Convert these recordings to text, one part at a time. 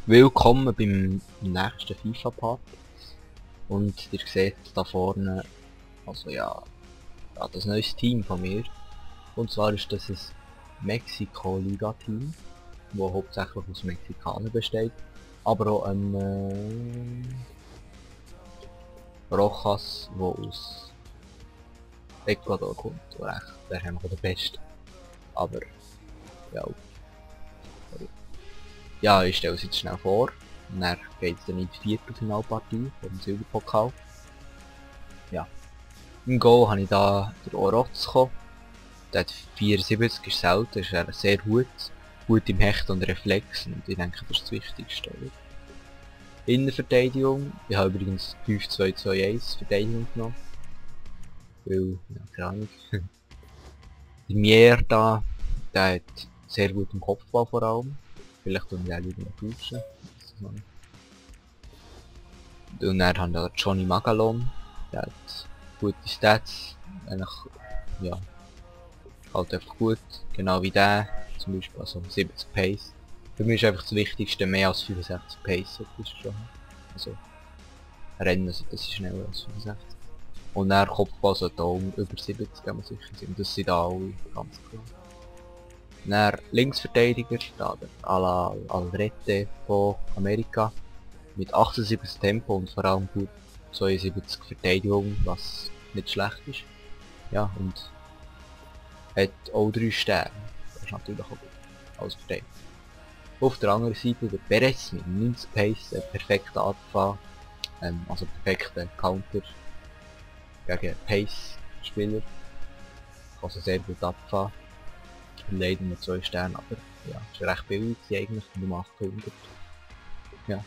Willkommen beim nächsten FIFA-Part. Und ihr seht da vorne, also ja, das neues Team von mir. Und zwar ist das ein Mexiko-Liga-Team, das hauptsächlich aus Mexikanern besteht. Aber auch ein Rojas, der aus Ecuador kommt. Der haben wir der Beste. Aber ja, ja, ich stelle es jetzt schnell vor. Und dann geht es dann in die Viertelfinalpartie vom Silberpokal. Ja. Im Goal habe ich da den Orozco. Der hat 74, ist selten, ist er sehr gut. Gut im Hecht und Reflex und ich denke, das ist das Wichtigste. Oder? Innenverteidigung. Ich habe übrigens 5-2-2-1 Verteidigung genommen. Weil, ja, keine Ahnung. Der Mier da, der hat sehr gut im Kopfball vor allem. Vielleicht tun wir auch wieder noch tauschen. Und dann haben wir Johnny Magalon, der hat gute Stats, eigentlich, ja, halt einfach gut, genau wie der, zum Beispiel also 70 Pace. Für mich ist einfach das Wichtigste, mehr als 65 Pace sollte ich schon haben. Also, Rennen sollte das schneller als 65. Und dann Kopfball sollte auch über 70, wenn man sicher sind, das sind da alle, ganz klar. Dann Linksverteidiger, da der Alderete von Amerika. Mit 78 Tempo und vor allem gut 72 Verteidigung, was nicht schlecht ist. Ja, und hat auch 3 Sterne. Das ist natürlich auch gut als Verteidiger. Auf der anderen Seite der Perez mit 90 Pace, ein perfekter Abfall, also perfekter Counter gegen Pace-Spieler. Also sehr gut abfahren. Leider nur 2 Sterne, aber ja, ist recht billig eigentlich, um 800. Ja.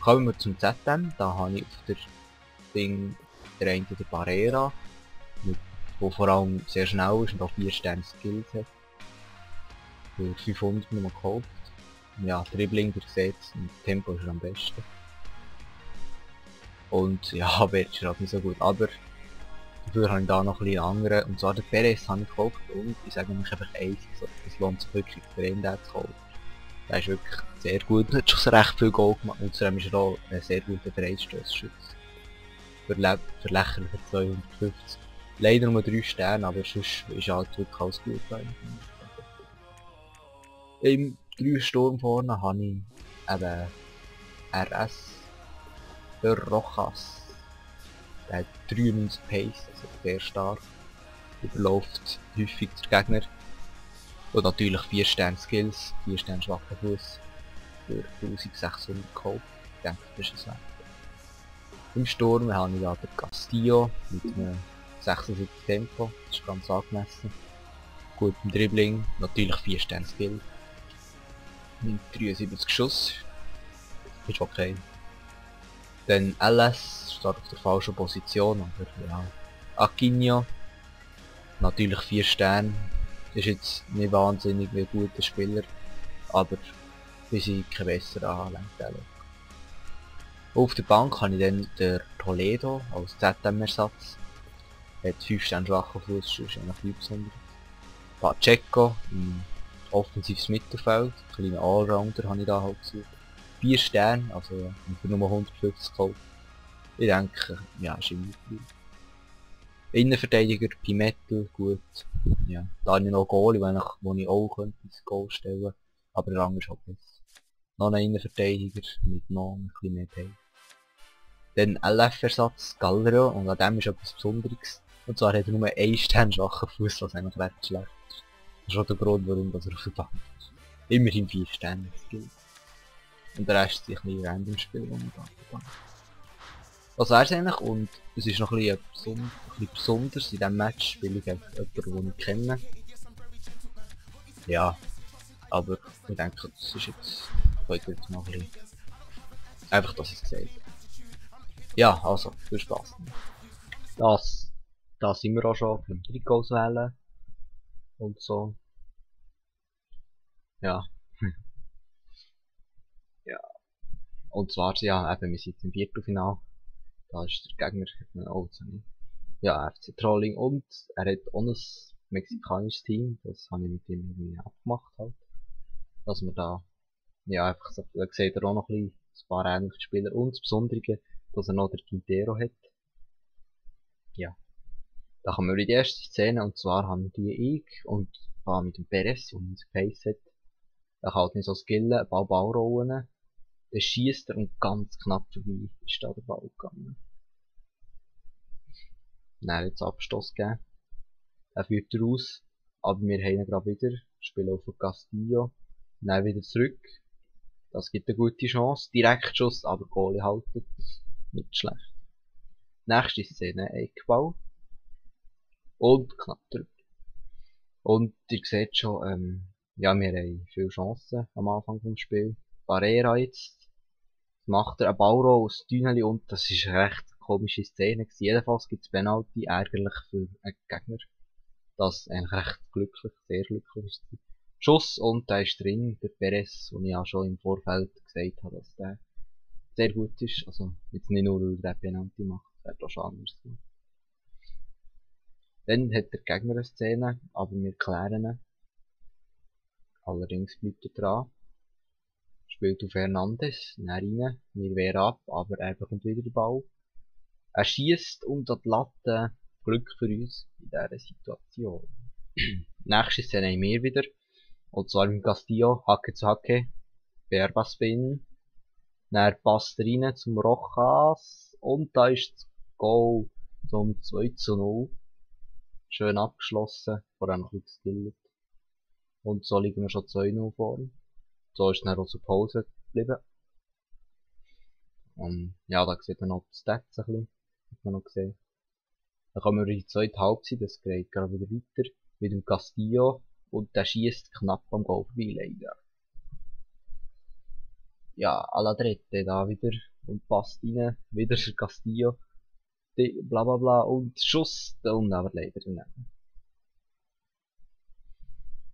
Kommen wir zum ZM, da habe ich auf der Ding der eine der Barrera, der vor allem sehr schnell ist und auch 4 Sterne Skills hat. Für 500 nur gekauft. Ja, Dribbling, ihr seht, und Tempo ist am besten. Und ja, Wert ist halt nicht so gut, aber dafür habe ich da noch ein bisschen andere, und zwar den Perez habe ich gekauft und ich sage mich einfach eins, es lohnt sich wirklich für ihn den zu kaufen. Der ist wirklich sehr gut, hat schon recht viel Goal gemacht und zudem ist er auch ein sehr guter Freistoßschütze. Für lächerliche 250. Leider nur 3 Sterne, aber sonst ist halt wirklich alles gut. Im 3 Sturm vorne habe ich eben RS der Rojas. Der hat 93 Pace, also sehr stark. Überläuft häufig der Gegner. Und natürlich 4 Sterne Skills, 4 Sterne schwacher Fuß für 1600 gekauft. Ich denke, das ist es wert. Im Sturm habe ich ja den Castillo mit einem 76 Tempo, das ist ganz angemessen. Gut im Dribbling, natürlich 4 Sterne Skill. Mit 73 Schuss, ist okay. Dann LS steht auf der falschen Position, aber ja. Aquino, natürlich 4 Sterne, ist jetzt nicht wahnsinnig wie ein guter Spieler, aber wir sind kein besserer anlenkt. Auf der Bank habe ich dann den Toledo als ZM-Ersatz. Hat 5 Sterne schwacher Fuß, ist eigentlich nichts Besonderes. Pacheco im offensives Mittelfeld, kleiner Allrounder habe ich da halt gesucht. 4 Sterne, also ja, für nur 150 gekauft. Ich denke, ja, ist immer gut. Innenverteidiger, Pimettel, gut. Ja, da habe ich noch Goalie, wo ich auch könnte ins Goal stellen, aber der andere ist halt besser. Noch ein Innenverteidiger mit noch ein bisschen mehr Pace. Dann LF-Ersatz, Gallero, und an dem ist etwas Besonderes. Und zwar hat er nur 1 Stern schwachen Fuß, was eigentlich recht schlecht ist. Das ist auch der Grund, warum er auf der Bank ist. Immerhin 4 Sterne Skill. Und der Rest sind ein bisschen random Spiele, die man da. Das wär's eigentlich, und es ist noch ein bisschen besonders. In diesem Match spiele ich einfach jemanden, den ich kenne. Ja, aber ich denke, das ist jetzt heute mal ein bisschen einfach, dass ich es gesagt habe. Ja, also, viel Spaß. Das, da sind wir auch schon beim Trikot wählen und so. Ja. Ja. Und zwar, ja, eben, wir sind jetzt im Viertelfinale. Da ist der Gegner, oh, ja, FC Trolling, und er hat auch ein mexikanisches Team. Das habe ich mit ihm irgendwie abgemacht halt. Dass wir da ja, einfach so, da sieht er auch noch ein paar ähnliche Spieler. Und das Besondere, dass er noch der Quintero hat. Ja. Da kommen wir in die erste Szene, und zwar haben die ich und mit dem Perez, der unser Pace hat. Er kann halt nicht so skillen, Ball rollen. Dann schießt er und ganz knapp vorbei ist da der Ball gegangen. Dann hat es Abstoß gegeben. Er führt raus, aber wir haben ihn gerade wieder. Spielen auf Castillo. Dann wieder zurück. Das gibt eine gute Chance. Direktschuss, aber Goalie haltet. Nicht schlecht. Nächste Szene, Eckball. Und knapp drüber. Und ihr seht schon, ja, wir haben viele Chancen am Anfang des Spiels. Barrera jetzt. Macht er einen Ballroll aus Tüneli und das ist eine recht komische Szene gewesen. Jedenfalls gibt es Penalty, ärgerlich für einen Gegner. Das eigentlich recht glücklich, sehr glücklich ist. Schuss und der ist drin, der Perez, den ich ja schon im Vorfeld gesagt habe, dass der sehr gut ist. Also jetzt nicht nur, weil der Penalty macht, das wäre auch schon anders gewesen. Dann hat der Gegner eine Szene, aber wir klären ihn. Allerdings bleibt er dran. Spielt auf Hernandez, dann rein, wir wehren ab, aber er bekommt wieder den Ball. Er schießt und an die Latte. Glück für uns in dieser Situation. Nächste Szene haben wir wieder. Und zwar mit Castillo, Hacke zu Hacke, Berbaspin. Dann passt er rein zum Rojas. Und da ist das Goal zum 2:0. Schön abgeschlossen, vorher noch ein bisschen geskillt. Und so liegen wir schon 2:0 vorne. So ist dann auch zur Pause geblieben. Und ja, da sieht man noch die Stats ein bisschen. Hat man noch gesehen. Dann kommen wir in die zweite Halbzeit, das geht gerade wieder weiter. Mit dem Castillo. Und der schießt knapp am Goal vorbei, leider. Ja, alla dritte da wieder. Und passt rein. Wieder der Castillo. Bla bla bla. Und Schuss. Und aber leider daneben.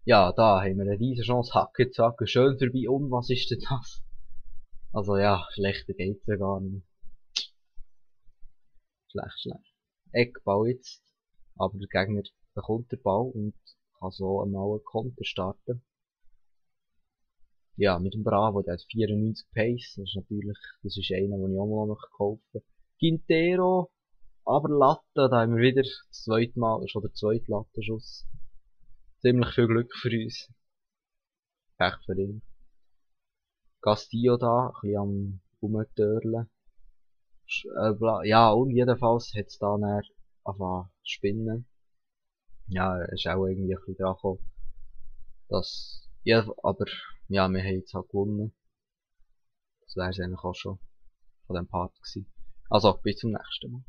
Ja, da haben wir eine riesen Chance. Hacke zu Hacke. Schön vorbei. Und was ist denn das? Also ja, schlechter geht's ja gar nicht. Schlecht. Eckball jetzt. Aber der Gegner bekommt den Ball und kann so einmal einen Konter starten. Ja, mit dem Bravo, der hat 94 Pace. Das ist natürlich, das ist einer, den ich auch mal noch kaufen. Quintero. Aber Latte, da haben wir wieder das zweite Mal, das ist schon der zweite Lattenschuss. Ziemlich viel Glück für uns. Pech für ihn. Castillo da, ein bisschen am Rumtörlen. Ja, und jedenfalls hat es da dann angefangen zu spinnen. Ja, ist auch irgendwie ein bisschen dran gekommen. Das, ja, aber, ja, wir haben jetzt halt gewonnen. Das wäre es eigentlich auch schon von dem Part gewesen. Also, bis zum nächsten Mal.